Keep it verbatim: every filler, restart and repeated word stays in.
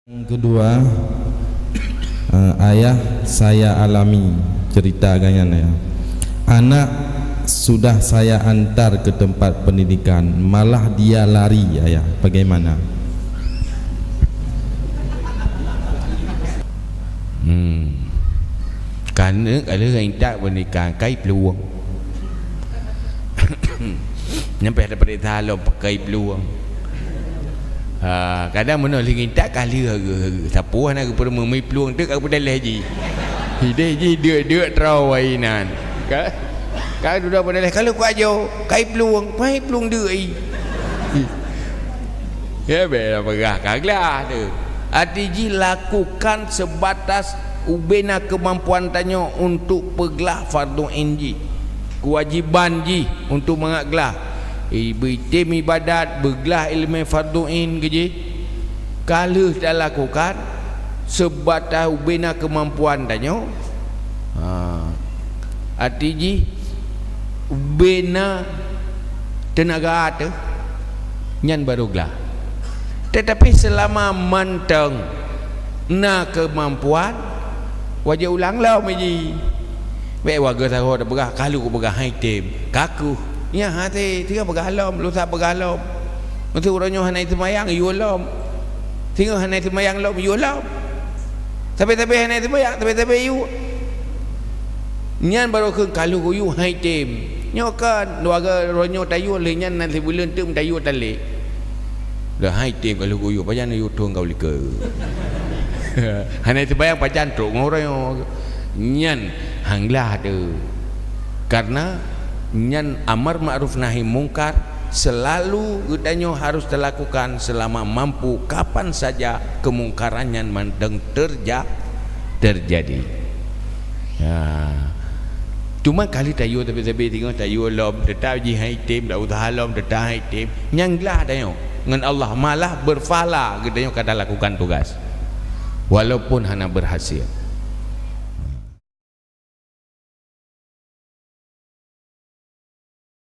Yang kedua, eh, ayah saya alami cerita ganyan, ya. Anak sudah saya antar ke tempat pendidikan, malah dia lari, ayah. Bagaimana? Hmm. Kana kalau intat pendidikan, kai peluang. Nyampe ada perintah lom pakai peluang. Ha, kadang meunoe lingin tak kali hareuh-hareuh. Sapeue hana geupeureumui plueng teuk ka peudaleh jih. Hideh jih deuk-deuk trau wainan. Ka? Ka dudoe peudaleh kalau kuat jo, kai plueng, pai plueng deuk i. Ya bela peugah ka glah tu. Arti jih lakukan sebatas ubena kemampuan tanyoe untuk peuglah fardu ain jih. Kewajiban jih untuk mangat glah. Item ibadat, beuglah ileumèe fardu ain keu jih. Ka lheueh talakukan, seubab ta ubena keumampuan tanyoe. Ha. Arti jih, ubena teunaga teuh, nyan barô glah. Teutapi seulama mantong na keumampuan, wajéb ulang lom jih. Bèk wareuga sagoe tapeugah, "Ka lheueh kupeugah han item." Kaku. Nyan hase, singoh peugah lom, lusa peugah lom. Meuseu uroe nyoe hana seumayang, yue lom. Singoh hana seumayang lom, yue lom. Sabe-sabe hana seumayang, sabe-sabe yue. Nyan barô kheun ka lheueh kuyue han item. Nyoe kan, wareuga uroe nyoe tayue, lheueh nyan na sibuleuen teuk meutayue tan lé. Dah han item ka lheueh kuyue, pajan yue thôn ka u likot. Hana seumayang pajan trok ngon uroe nyoe. Nyan han glah teuh. Karena nyan amar ma'ruf nahi mungkar selalu geutanyoe harus talakukan selama mampu, kapan saja kemungkaran nyan mantong terja-, terjadi. Ya. Cuma ka lheueh tayue sabe-sabe singoh tayue lom, teutap jih han item, dak usah lom, teutap han item. Nyan glah tanyoe ngon Allah, malah berpahala geutanyoe ka talakukan tugas. Walaupun hana berhasil.